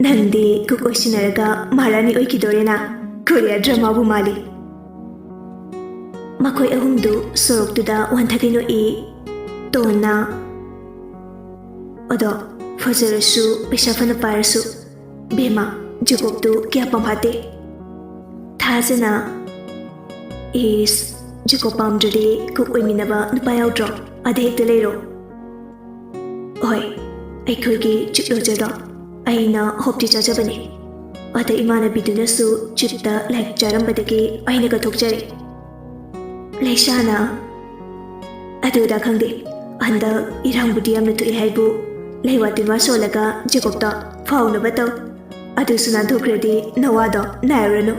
ꯅꯪꯗꯤ ꯀꯨꯛ ꯑꯣꯏꯁꯤꯟꯅꯔꯒ ꯃꯍꯥꯔꯥꯅꯤ ꯑꯣꯏꯈꯤꯗꯣꯔꯦꯅ꯫ ꯀꯣꯔꯤꯌꯥ ꯗ꯭ꯔꯃꯥꯕꯨ ꯃꯥꯜꯂꯤ꯫ ꯃꯈꯣꯏ ꯑꯍꯨꯝꯗꯨ ꯁꯣꯔꯣꯛꯇꯨꯗ ꯋꯥꯟꯊꯒꯩ ꯅꯣꯛꯏ꯫ ꯇꯣꯟꯅ, "ꯑꯗꯣ ꯐꯖꯔꯁꯨ, ꯄꯩꯁꯥ ꯐꯅ ꯄꯥꯏꯔꯁꯨ, ꯕꯦꯝꯃ, ꯖꯦꯀꯣꯕꯇꯨ ꯀꯌꯥ ꯄꯥꯝꯐꯥꯠꯇꯦ꯫" ꯊꯥꯖꯅ, "ꯏꯁ, ꯖꯦꯀꯣꯕ ꯄꯥꯝꯗ꯭ꯔꯗꯤ ꯀꯨꯛ ꯑꯣꯏꯃꯤꯟꯅꯕ ꯅꯨꯄꯥ ꯌꯥꯎꯗ꯭ꯔꯣ? ꯑꯗ ꯍꯦꯛꯇ ꯂꯩꯔꯣ꯫" "ꯍꯣꯏ, ꯑꯩꯈꯣꯏꯒꯤ ꯆꯤꯞ ꯂꯣꯖꯔꯗꯣ ꯑꯩꯅ ꯍꯣꯞꯇꯤ ꯆꯥꯖꯕꯅꯤ꯫ ꯑꯗ ꯏꯃꯥꯟꯅꯕꯤꯗꯨꯅꯁꯨ ꯆꯤꯞꯇ ꯂꯥꯏꯛ ꯆꯥꯔꯝꯕꯗꯒꯤ ꯑꯩꯅ ꯀꯠꯊꯣꯛꯆꯔꯦ꯫" ꯂꯩꯁꯥꯅ, "ꯑꯗꯨꯗ ꯈꯪꯗꯦ, ꯍꯟꯗꯛ ꯏꯔꯥꯡꯕꯨꯗꯤ ꯌꯥꯝꯅ ꯊꯣꯛꯑꯦ ꯍꯥꯏꯕꯨ, ꯂꯩꯋꯥ ꯇꯤꯟꯋꯥ ꯁꯣꯜꯂꯒ ꯖꯦꯀꯣꯕꯇꯣ ꯐꯥꯎꯅꯕ ꯇꯧ꯫ ꯑꯗꯨꯁꯨ ꯅꯥꯟꯊꯣꯛꯈ꯭ꯔꯗꯤ ꯅꯋꯥꯗꯣ ꯅꯥꯏꯔꯨꯔꯅꯨ꯫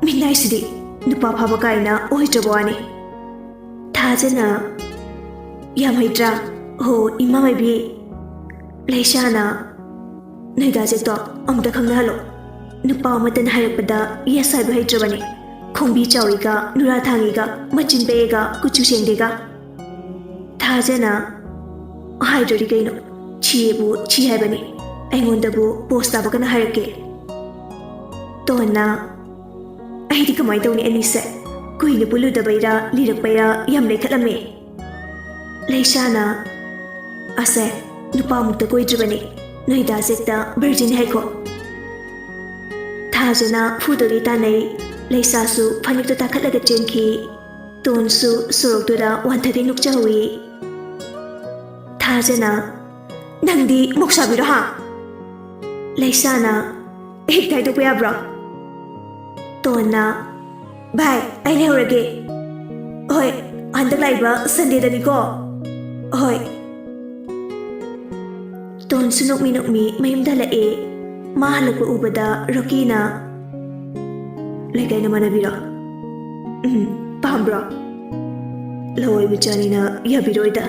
ꯃꯤꯅꯥꯏꯁꯤꯗꯤ ꯅꯨꯄꯥ ꯐꯥꯕ ꯀꯥꯏꯅ ꯑꯣꯏꯗ꯭ꯔꯕ ꯋꯥꯅꯤ꯫" ꯊꯥꯖꯅ, "ꯌꯥꯝ ꯍꯩꯇ꯭ꯔꯥ? ꯍꯣ, ꯏꯃꯥ ꯃꯥꯏꯕꯤ꯫" ꯂꯩꯁꯥꯅ, "ꯅꯣꯏꯗꯥ ꯖꯦꯛꯇꯣ ꯑꯝꯇ ꯈꯪꯅꯍꯜꯂꯣ꯫ ꯅꯨꯄꯥ ꯑꯃꯠꯇꯅ ꯍꯥꯏꯔꯛꯄꯗ ꯌꯦꯁ ꯍꯥꯏꯕ ꯍꯩꯇ꯭ꯔꯕꯅꯦ꯫ ꯈꯣꯡꯕꯤ ꯆꯥꯎꯏꯒ, ꯅꯨꯔꯥ ꯊꯥꯡꯉꯤꯒ, ꯃꯆꯤꯟ ꯄꯩꯑꯦꯒ, ꯀꯨꯆꯨ ꯁꯦꯡꯗꯦꯒ꯫" ꯊꯥꯖꯅ, "ꯍꯥꯏꯗ꯭ꯔꯗꯤ ꯀꯩꯅꯣ? ꯊꯤꯌꯦꯕꯨ ꯊꯤ ꯍꯥꯏꯕꯅꯤ꯫ ꯑꯩꯉꯣꯟꯗꯕꯨ ꯄꯣꯁ ꯇꯥꯕ ꯀꯅꯥ ꯍꯥꯏꯔꯛꯀꯦ?" ꯇꯣꯟꯅ, "ꯑꯩꯗꯤ ꯀꯃꯥꯏꯅ ꯇꯧꯅꯤ ꯑꯅꯤꯁꯦ? ꯀꯨꯏꯅ ꯄꯨꯜꯂꯨꯗꯕꯩꯔꯥ ꯂꯤꯔꯛꯄꯩꯔꯥ ꯌꯥꯝ ꯂꯩꯈꯠꯂꯝꯃꯦ꯫" ꯂꯩꯁꯥꯅ, "ꯑꯁꯦ, ꯅꯨꯄꯥꯃꯨꯛꯇ ꯀꯣꯏꯗ꯭ꯔꯤꯕꯅꯤ꯫ ꯅꯣꯏ ꯗꯥ ꯖꯦꯛꯇ ꯚꯔꯖꯤꯟ ꯍꯥꯏꯈꯣ꯫" ꯊꯥꯖꯅ ꯐꯨꯗꯣꯔꯤ ꯇꯥꯅꯩ꯫ ꯂꯩꯁꯥꯁꯨ ꯐꯅꯦꯛꯇꯣ ꯇꯥꯈꯠꯂꯒ ꯆꯦꯟꯈꯤ꯫ ꯇꯣꯟꯁꯨ ꯁꯣꯔꯣꯛꯇꯨꯗ ꯋꯥꯟꯊꯗꯩ ꯅꯣꯛꯆꯍꯧꯏ꯫ ꯊꯥꯖꯅ, "ꯅꯪꯗꯤ ꯃꯣꯛꯁꯥꯕꯤꯔꯣ ꯍꯥ?" ꯂꯩꯁꯥꯅ, "ꯍꯦꯛ ꯍꯥꯏꯗꯣꯛꯄ ꯌꯥꯕ꯭ꯔꯣ?" ꯇꯣꯟꯅ, "ꯚꯥꯏ, ꯑꯩ ꯂꯩꯍꯧꯔꯒꯦ꯫" "ꯍꯣꯏ, ꯍꯟꯗꯛ ꯂꯥꯛꯏꯕ ꯁꯟꯗꯦꯗꯅꯤꯀꯣ꯫" "ꯍꯣꯏ꯫" ꯇꯣꯟꯁꯨ ꯅꯣꯛꯃꯤ ꯅꯣꯛꯃꯤ ꯃꯌꯨꯝꯗ ꯍꯜꯂꯛꯑꯦ꯫ ꯃꯥ ꯍꯜꯂꯛꯄ ꯎꯕꯗ ꯔꯣꯀꯤꯅ, "ꯂꯩꯀꯥꯏ ꯅꯃꯥꯟꯅꯕꯤꯔꯣ? ꯎꯝ, ꯄꯥꯝꯕ꯭ꯔꯣ? ꯂꯋꯥꯏ ꯃꯆꯥꯅꯤꯅ ꯌꯥꯕꯤꯔꯣꯏꯗ꯫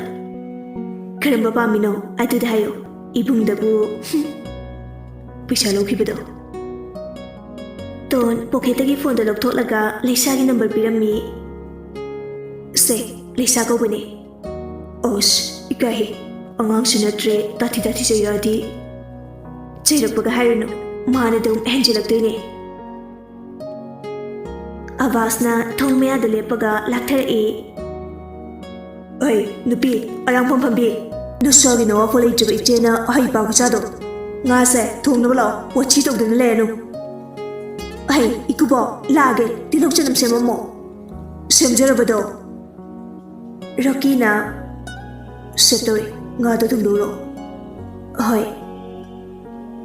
ꯀꯔꯝꯕ ꯄꯥꯝꯃꯤꯅꯣ ꯑꯗꯨꯗ ꯍꯥꯏꯌꯣ꯫ ꯏꯕꯨꯡꯗꯕꯨ, ꯍꯨꯝ, ꯄꯩꯁꯥ ꯂꯧꯈꯤꯕꯗꯣ꯫" ꯇꯣꯟ ꯄꯣꯀꯦꯠꯇꯒꯤ ꯐꯣꯟꯗꯣ ꯂꯧꯊꯣꯛꯂꯒ ꯂꯩꯁꯥꯒꯤ ꯅꯝꯕꯔ ꯄꯤꯔꯝꯃꯤ꯫ "ꯁꯦ, ꯂꯩꯁꯥ ꯀꯧꯕꯅꯦ꯫" "ꯑꯣꯁ, ꯏꯀꯥꯏꯍꯦ꯫ ꯑꯉꯥꯡꯁꯨ ꯅꯠꯇ꯭ꯔꯦ, ꯇꯥꯊꯤ ꯇꯥꯊꯤ ꯆꯩꯔꯛꯑꯗꯤ꯫" ꯆꯩꯔꯛꯄꯒ ꯍꯥꯏꯔꯨꯅꯨ, ꯃꯥꯅ ꯑꯗꯨꯝ ꯍꯦꯟꯖꯤꯜꯂꯛꯇꯣꯏꯅꯦ꯫ ꯑꯕꯥꯁꯅ ꯊꯣꯡ ꯃꯌꯥꯗ ꯂꯦꯞꯄꯒ ꯂꯥꯛꯊꯔꯛꯏ꯫ ꯑꯩ ꯅꯨꯄꯤ, ꯑꯔꯥꯡꯐꯝ ꯐꯝꯕꯤ, ꯅꯁꯥꯒꯤ ꯅꯋꯥꯐꯥꯎ ꯂꯩꯇ꯭ꯔꯕ ꯏꯆꯦꯅ ꯍꯩ ꯄꯥ ꯈꯨꯆꯥꯗꯣ꯫ ꯉꯥꯁꯦ ꯊꯣꯡꯅꯕ ꯂꯥꯛꯑꯣ, ꯋꯥꯊꯤ ꯇꯧꯗꯨꯅ ꯂꯩꯔꯅꯨ꯫ ꯑꯩ ꯏꯀꯨꯕꯣꯛ ꯂꯥꯛꯑꯒꯦ, ꯇꯤꯜꯍꯧ ꯆꯅꯝ ꯁꯦꯝꯃꯝꯃꯣ꯫ ꯁꯦꯝꯖꯔꯕꯗꯣ꯫ ꯔꯣꯀꯤꯅ ꯁꯦꯞ ꯇꯧꯔꯦ, ꯉꯥꯗꯣ ꯊꯣꯡꯗꯣꯛꯎꯔꯣ꯫ ꯍꯣꯏ꯫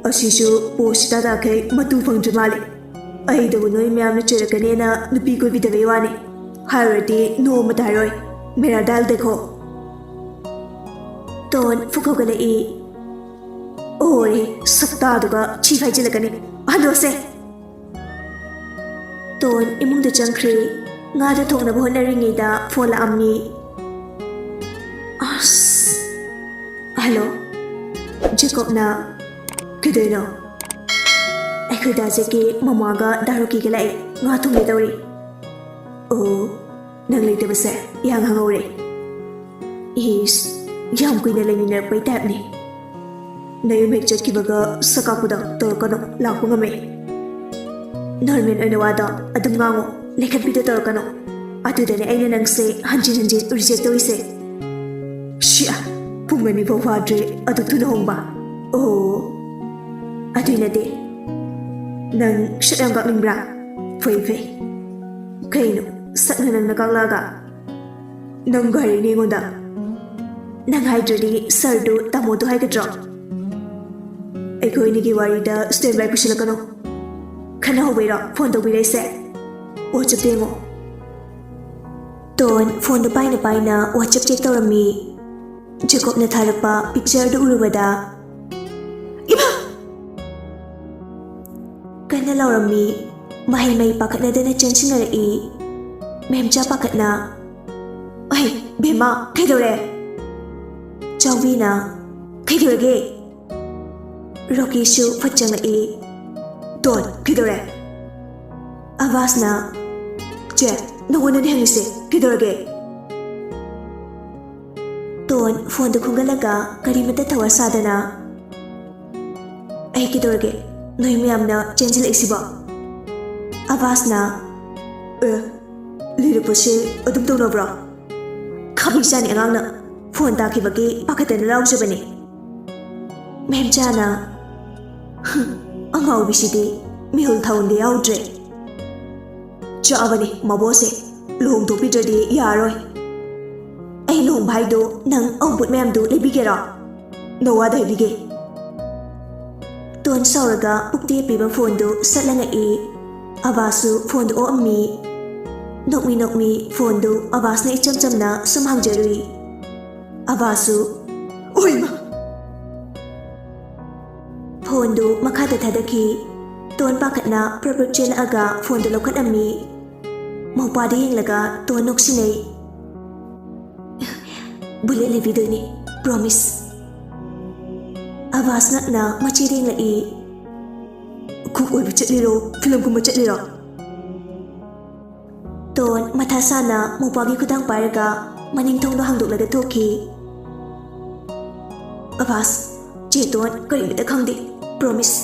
ꯑꯁꯤꯁꯨ ꯄꯣꯁ ꯁꯤꯇꯥ ꯇꯥꯈꯩ ꯃꯇꯨ ꯐꯪꯗ꯭ꯔꯤ ꯃꯥꯜꯂꯦ꯫ ꯑꯩꯗꯕꯨ ꯅꯣꯏ ꯃꯌꯥꯝꯅ ꯆꯩꯔꯛꯀꯅꯦꯅ ꯅꯨꯄꯤ ꯀꯣꯏꯕꯤꯗꯕꯩ ꯋꯥꯅꯤ꯫ ꯍꯥꯏꯔꯨꯔꯗꯤ ꯅꯣꯡꯃꯇ ꯍꯥꯏꯔꯣꯏ꯫ ꯃꯦꯔꯥ ꯗꯥꯜ ꯗꯦꯈꯣ꯫ ꯇꯣꯟ ꯐꯨꯛ ꯍꯧꯒꯠꯂꯛꯏ꯫ ꯑꯣꯔꯦ, ꯁꯛꯇꯥꯗꯨꯒ ꯊꯤ ꯐꯥꯏꯖꯤꯜꯂꯛꯀꯅꯤ꯫ ꯍꯟꯗꯣꯛꯁꯦ꯫ ꯇꯣꯟ ꯏꯃꯨꯡꯗ ꯆꯪꯈ꯭ꯔꯦ꯫ ꯉꯥꯗꯨ ꯊꯣꯡꯅꯕ ꯍꯣꯠꯅꯔꯤꯉꯩꯗ ꯐꯣꯟ ꯂꯥꯛꯑꯝꯃꯤ꯫ ꯑꯁ꯫ ꯍꯜꯂꯣ꯫ ꯖꯦꯀꯣꯕꯅ, "ꯀꯩꯗꯧꯔꯤꯅꯣ?" "ꯑꯩꯈꯣꯏ ꯗꯥ ꯖꯦꯛꯀꯤ ꯃꯃꯥꯒ ꯗꯥ ꯔꯣꯀꯤꯒ ꯂꯥꯛꯑꯦ꯫ ꯉꯥ ꯊꯣꯡꯒꯦ ꯇꯧꯔꯤ꯫" "ꯑꯣ, ꯅꯪ ꯂꯩꯇꯕꯁꯦ ꯏꯍꯥꯡ ꯍꯥꯡꯍꯧꯔꯦ꯫" "ꯏꯁ, ꯌꯥꯝ ꯀꯨꯏꯅ ꯂꯩꯃꯤꯟꯅꯔꯛꯄꯩ ꯇꯥꯏꯞꯅꯤ꯫" "ꯅꯌꯨꯝ ꯍꯦꯛ ꯆꯠꯈꯤꯕꯒ ꯁꯛ ꯀꯥꯛꯄꯗꯣ ꯇꯧꯔꯛꯀꯅꯨ, ꯂꯥꯛꯄ ꯉꯝꯃꯦ꯫" "ꯅꯣꯔꯃꯦꯜ ꯑꯣꯏꯅ ꯋꯥꯗꯣ ꯑꯗꯨꯝ ꯉꯥꯡꯉꯣ, ꯂꯩꯈꯠꯄꯤꯗꯣ ꯇꯧꯔꯛꯀꯅꯨ꯫ ꯑꯗꯨꯗꯅꯦ ꯑꯩꯅ ꯅꯪꯁꯦ ꯍꯟꯖꯤꯟ ꯍꯟꯖꯤꯟ ꯔꯤꯖꯦꯛ ꯇꯧꯔꯤꯁꯦ꯫" "ꯁꯤꯌꯥ, ꯄꯨꯡ ꯑꯅꯤ ꯐꯥꯎ ꯐꯥꯗ꯭ꯔꯤ, ꯑꯗꯨꯛ ꯊꯨꯅ ꯍꯣꯡꯕ?" "ꯑꯣ, ꯑꯗꯨꯏ ꯅꯠꯇꯦ꯫ ꯅꯪ ꯁꯛ ꯌꯥꯝ ꯀꯥꯛꯅꯤꯡꯕ꯭ꯔꯥ? ꯐꯩ, ꯐꯩ꯫ ꯀꯩꯅꯣ, ꯁꯛꯅ ꯅꯪꯅ ꯀꯥꯛꯂꯛꯑꯒ?" "ꯅꯪ ꯍꯥꯏꯔꯛꯏꯅꯦ ꯑꯩꯉꯣꯟꯗ꯫ ꯅꯪ ꯍꯥꯏꯗ꯭ꯔꯗꯤ ꯁꯥꯔꯗꯨ ꯇꯥꯃꯣꯗꯨ ꯍꯥꯏꯒꯗ꯭ꯔꯣ?" "ꯑꯩꯈꯣꯏ ꯑꯅꯤꯒꯤ ꯋꯥꯔꯤꯗ ꯁ꯭ꯇꯦꯟ ꯕꯥꯏ ꯄꯨꯁꯤꯜꯂꯛꯀꯅꯨ꯫ ꯈꯟꯅꯍꯧꯕꯩꯔꯣ ꯐꯣꯟ ꯇꯧꯕꯤꯔꯛꯏꯁꯦ? ꯋꯥꯆꯞꯇ ꯌꯦꯡꯉꯣ꯫" ꯇꯣꯟ ꯐꯣꯟꯗꯨ ꯄꯥꯏꯅ ꯄꯥꯏꯅ ꯋꯥꯆꯞ ꯆꯦꯛ ꯇꯧꯔꯝꯃꯤ꯫ ꯖꯦꯀꯣꯕꯅ ꯊꯥꯔꯛꯄ ꯄꯤꯛꯆꯔꯗꯨ ꯎꯔꯨꯕꯗ, "ꯏꯃꯥ!" ꯀꯟꯅ ꯂꯥꯎꯔꯝꯃꯤ꯫ ꯃꯍꯩ ꯃꯍꯩ ꯄꯥꯈꯠꯅꯗꯅ ꯆꯪꯁꯤꯟꯅꯔꯛꯏ꯫ ꯃꯦꯝꯆꯥ ꯄꯥꯈꯠꯅ, "ꯑꯩ, ꯕꯦꯝꯃ, ꯀꯩꯗꯧꯔꯦ?" ꯆꯥꯎꯕꯤꯅ, "ꯀꯩꯗꯧꯔꯒꯦ?" ꯔꯣꯀꯤꯁꯨ ꯐꯠ ꯆꯪꯂꯛꯏ꯫ "ꯇꯣꯟ, ꯀꯩꯗꯧꯔꯦ?" ꯑꯕꯥꯁꯅ, "ꯆꯦ, ꯅꯉꯣꯟꯗꯅꯦ ꯍꯪꯉꯤꯁꯦ, ꯀꯩꯗꯧꯔꯒꯦ?" ꯇꯣꯟ ꯐꯣꯟꯗꯨ ꯈꯨꯝꯒꯠꯂꯒ ꯀꯔꯤꯃꯇ ꯊꯧꯋꯥ ꯁꯥꯗꯅ, ꯑꯦ, ꯀꯩꯗꯧꯔꯒꯦ? ꯅꯣꯏ ꯃꯌꯥꯝꯅ ꯆꯦꯟꯁꯤꯜꯂꯛꯏꯁꯤꯕꯣ? ꯑꯕꯥꯁꯅ, "ꯑꯦ, ꯂꯩꯔꯛꯄꯁꯦ ꯑꯗꯨꯝ ꯇꯧꯅꯕ꯭ꯔꯣ? ꯈꯥꯕꯩ ꯆꯥꯅꯤ ꯑꯉꯥꯡꯅ ꯐꯣꯟ ꯇꯥꯈꯤꯕꯒꯤ ꯄꯥꯈꯠꯇꯅ ꯂꯥꯎꯖꯕꯅꯤ꯫" ꯃꯦꯝꯆꯥꯅ, "ꯍꯨꯝ, ꯑꯉꯥꯎꯕꯤꯁꯤꯗꯤ ꯃꯤꯍꯨꯜ ꯊꯥꯍꯨꯟꯗ ꯌꯥꯎꯗ꯭ꯔꯦ꯫ ꯆꯥꯕꯅꯤ ꯃꯕꯣꯁꯦ, ꯂꯨꯍꯣꯡꯊꯣꯛꯄꯤꯗ꯭ꯔꯗꯤ ꯌꯥꯔꯣꯏ꯫ ꯑꯩ ꯂꯨꯍꯣꯡꯕ ꯍꯥꯏꯗꯣ ꯅꯪ ꯑꯎꯟꯄꯣꯠ ꯃꯌꯥꯝꯗꯨ ꯂꯩꯕꯤꯒꯦꯔꯣ? ꯅꯋꯥꯗ ꯍꯥꯏꯕꯤꯒꯦ꯫" ꯇꯣꯟ ꯁꯥꯎꯔꯒ ꯄꯨꯛꯇ ꯄꯤꯕ ꯐꯣꯟꯗꯨ ꯁꯠ ꯂꯪꯉꯛꯏ꯫ ꯑꯕꯥꯁꯁꯨ ꯐꯣꯟꯗꯨ ꯑꯣꯛꯑꯝꯃꯤ꯫ ꯅꯣꯛꯃꯤ ꯅꯣꯛꯃꯤ ꯐꯣꯟꯗꯨ ꯑꯕꯥꯁꯅ ꯏꯆꯝ ꯆꯝꯅ ꯁꯨꯝ ꯍꯪꯖꯔꯨꯏ꯫ ꯑꯕꯥꯁꯁꯨ, "ꯑꯣꯏꯃ!" ꯐꯣꯟꯗꯨ ꯃꯈꯥꯗ ꯊꯥꯗꯈꯤ꯫ ꯇꯣꯟ ꯄꯥꯈꯠꯅ ꯄ꯭ꯔꯞ ꯄ꯭ꯔꯞ ꯆꯦꯜꯂꯛꯑꯒ ꯐꯣꯟꯗꯨ ꯂꯧꯈꯠꯂꯝꯃꯤ꯫ ꯃꯧꯄꯥꯗ ꯌꯦꯡꯂꯒ ꯇꯣꯟ ꯅꯣꯛꯁꯤꯟꯅꯩ꯫ "ꯕꯨꯂꯦꯠ ꯂꯩꯕꯤꯗꯣꯏꯅꯤ, promise꯫" ꯑꯕꯥꯁ ꯉꯛꯅ ꯃꯆꯦꯗ ꯌꯦꯡꯂꯛꯏ꯫ "ꯀꯨꯛ ꯑꯣꯏꯕ ꯆꯠꯂꯤꯔꯣ, ꯐꯤꯂꯝ ꯀꯨꯝꯕ ꯆꯠꯂꯤꯔꯣ?" ꯇꯣꯟ ꯃꯊꯥ ꯁꯥꯅ ꯃꯧꯄꯥꯒꯤ ꯈꯨꯗꯥꯡ ꯄꯥꯏꯔꯒ ꯃꯅꯤꯡ ꯊꯣꯡꯗꯣ ꯍꯥꯡꯗꯣꯛꯂꯒ ꯊꯣꯛꯈꯤ꯫ "ꯑꯕꯥꯁ, ꯆꯦ ꯇꯣꯟ ꯀꯔꯤꯃꯇ ꯈꯪꯗꯦ, promise꯫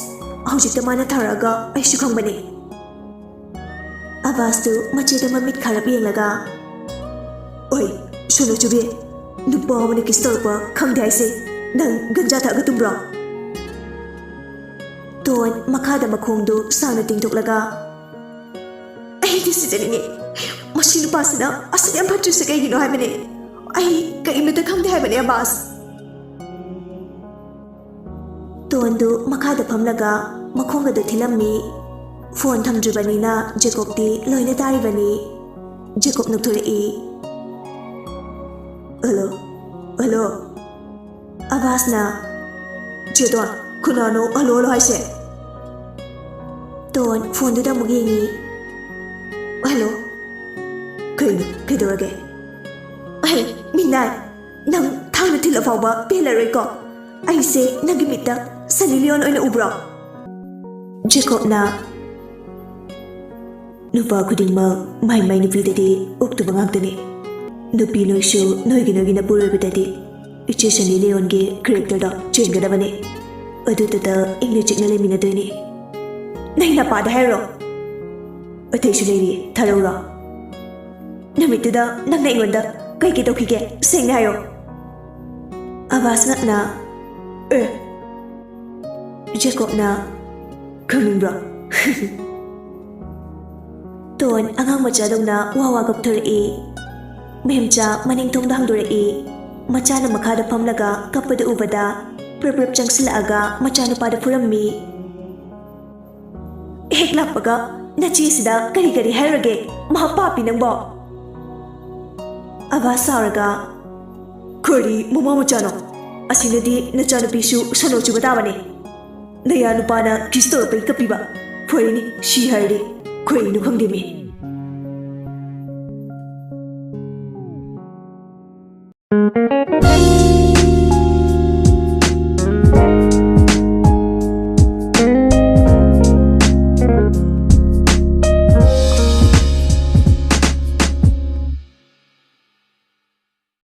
ꯍꯧꯖꯤꯛꯇ ꯃꯥꯅ ꯊꯥꯔꯛꯑꯒ ꯑꯩꯁꯨ ꯈꯪꯕꯅꯦ꯫" ꯑꯕꯥꯁꯇꯨ ꯃꯆꯦꯗ ꯃꯃꯤꯠ ꯈꯥꯔꯞ ꯌꯦꯡꯂꯒ, "ꯑꯣꯏ, ꯁꯣꯅꯣ ꯆꯨꯕꯤ, ꯅꯨꯄꯥ ꯑꯃꯅ kiss ꯇꯧꯔꯛꯄ ꯈꯪꯗꯦ ꯍꯥꯏꯁꯦ ꯅꯪ ꯒꯟꯖꯥ ꯊꯛꯑꯒ ꯇꯨꯝꯕ꯭ꯔꯣ?" ꯇꯣꯟ ꯃꯈꯥꯗ ꯃꯈꯣꯡꯗꯨ ꯁꯥꯡꯅ ꯇꯤꯡꯊꯣꯛꯂꯒ, "ꯑꯩꯗꯤ ꯁꯤꯖꯅꯤꯡꯉꯤ꯫ ꯃꯁꯤ ꯅꯨꯄꯥꯁꯤꯅ ꯑꯁꯨꯛ ꯌꯥꯝ ꯐꯠꯇ꯭ꯔꯤꯁꯦ ꯀꯩꯒꯤꯅꯣ ꯍꯥꯏꯕꯅꯦ? ꯑꯩ ꯀꯔꯤꯃꯇ ꯈꯪꯗꯦ ꯍꯥꯏꯕꯅꯦ ꯑꯕꯥꯁ꯫" ꯇꯣꯟꯗꯨ ꯃꯈꯥꯗ ꯐꯝꯂꯒ ꯃꯈꯣꯡꯒꯗꯨ ꯊꯤꯜꯂꯝꯃꯤ꯫ ꯐꯣꯟ ꯊꯝꯗ꯭ꯔꯤꯕꯅꯤꯅ ꯖꯦꯀꯣꯕꯇꯤ ꯂꯣꯏꯅ ꯇꯥꯔꯤꯕꯅꯤ꯫ ꯖꯦꯀꯣꯕ ꯅꯣꯛꯊꯣꯔꯛꯏ꯫ "Hello, hello." ꯑꯕꯥꯁꯅ, "ꯆꯦ ꯇꯣꯟ, ꯀꯅꯥꯅꯣ ꯍꯜꯂꯣ ꯍꯜꯂꯣ ꯍꯥꯏꯁꯦ?" ꯇꯣꯟ ꯐꯣꯟꯗꯨꯗ ꯑꯃꯨꯛ ꯌꯦꯡꯉꯤ꯫ "ꯍꯜꯂꯣ꯫ ꯀꯩꯅꯣ, ꯀꯩꯗꯧꯔꯒꯦ?" "ꯑꯍꯦ, ꯃꯤꯅꯥꯏ, ꯅꯪ ꯊꯥꯡꯅ ꯊꯤꯜꯂ ꯐꯥꯎꯕ ꯄꯦꯜꯂꯔꯣꯏꯀꯣ꯫ ꯑꯩꯁꯦ ꯅꯪꯒꯤ ꯃꯤꯠꯇ ꯁꯟꯅꯤ ꯂꯤꯌꯣꯟ ꯑꯣꯏꯅ ꯎꯕ꯭ꯔꯣ?" ꯖꯦꯀꯣꯕꯅ, "ꯅꯨꯄꯥ ꯈꯨꯗꯤꯡꯃꯛ ꯃꯥꯏ ꯃꯥꯏ ꯅꯨꯄꯤꯗꯗꯤ ꯑꯣꯛꯇꯕ ꯉꯥꯛꯇꯅꯤ꯫ ꯅꯨꯄꯤ ꯅꯣꯏꯁꯨ ꯅꯣꯏꯒꯤ ꯅꯣꯏꯒꯤ ꯅꯄꯨꯔꯣꯏꯕꯗꯗꯤ ꯏꯆꯦ ꯁꯟꯅꯤ ꯂꯤꯌꯣꯟꯒꯤ characterꯗꯣ ꯆꯦꯟꯒꯗꯕꯅꯤ꯫" ꯑꯗꯨꯗꯨꯗ ꯏꯪꯅ ꯆꯤꯛꯅ ꯂꯩꯃꯤꯟꯅꯗꯣꯏꯅꯤ꯫ ꯅꯪ ꯅꯄꯥꯗ ꯍꯥꯏꯔꯣ꯫ ꯑꯇꯩꯁꯨ ꯂꯩꯔꯤ, ꯊꯥꯔꯛꯎꯔꯣ? ꯅꯨꯃꯤꯠꯇꯨꯗ ꯅꯪꯅ ꯑꯩꯉꯣꯟꯗ ꯀꯩ ꯀꯩ ꯇꯧꯈꯤꯒꯦ? ꯁꯦꯡꯅ ꯍꯥꯏꯌꯣ꯫ ꯑꯕꯥꯁ ꯉꯛꯅ, ꯑꯦ꯫ ꯖꯦꯀꯣꯕꯅ, ꯈꯪꯅꯤꯡꯕ꯭ꯔꯣ? ꯇꯣꯟ ꯑꯉꯥꯡ ꯃꯆꯥꯗꯧꯅ ꯋꯥ ꯋꯥ ꯀꯞꯊꯣꯔꯛꯏ꯫ ꯃꯦꯝꯆꯥ ꯃꯅꯤꯡ ꯊꯣꯡꯗ ꯍꯥꯡꯗꯣꯔꯛꯏ꯫ ꯃꯆꯥꯅ ꯃꯈꯥꯗ ꯐꯝꯂꯒ ꯀꯞꯄꯗꯨ ꯎꯕꯗ ꯄ꯭ꯔꯞ ꯄ꯭ꯔꯞ ꯆꯪꯁꯤꯜꯂꯛꯑꯒ ꯃꯆꯥꯅꯨꯄꯥꯗ ꯐꯨꯔꯝꯃꯤ꯫ ꯍꯦꯛ ꯂꯥꯛꯄꯒ ꯅꯆꯦꯁꯤꯗ ꯀꯔꯤ ꯀꯔꯤ ꯍꯥꯏꯔꯨꯔꯒꯦ? ꯃꯍꯥ ꯄꯥꯄꯤ ꯅꯪꯕꯣ! ꯑꯕꯥ ꯁꯥꯎꯔꯒ, ꯈꯣꯏꯔꯤ ꯃꯃꯥ ꯃꯆꯥꯅꯣ? ꯑꯁꯤꯅꯗꯤ ꯅꯆꯥꯅꯨꯄꯤꯁꯨ ꯁꯣꯅꯣ ꯆꯨꯕ ꯇꯥꯕꯅꯦ꯫ ꯅꯌꯥ ꯅꯨꯄꯥꯅ ꯀꯤꯁ ꯇꯧꯔꯛꯄꯩ ꯀꯞꯄꯤꯕ꯫ ꯐꯔꯦꯅꯦ, ꯁꯤ ꯍꯥꯏꯔꯗꯤ ꯈꯣꯏꯔꯤꯅꯣ ꯈꯪꯗꯦꯃꯤ꯫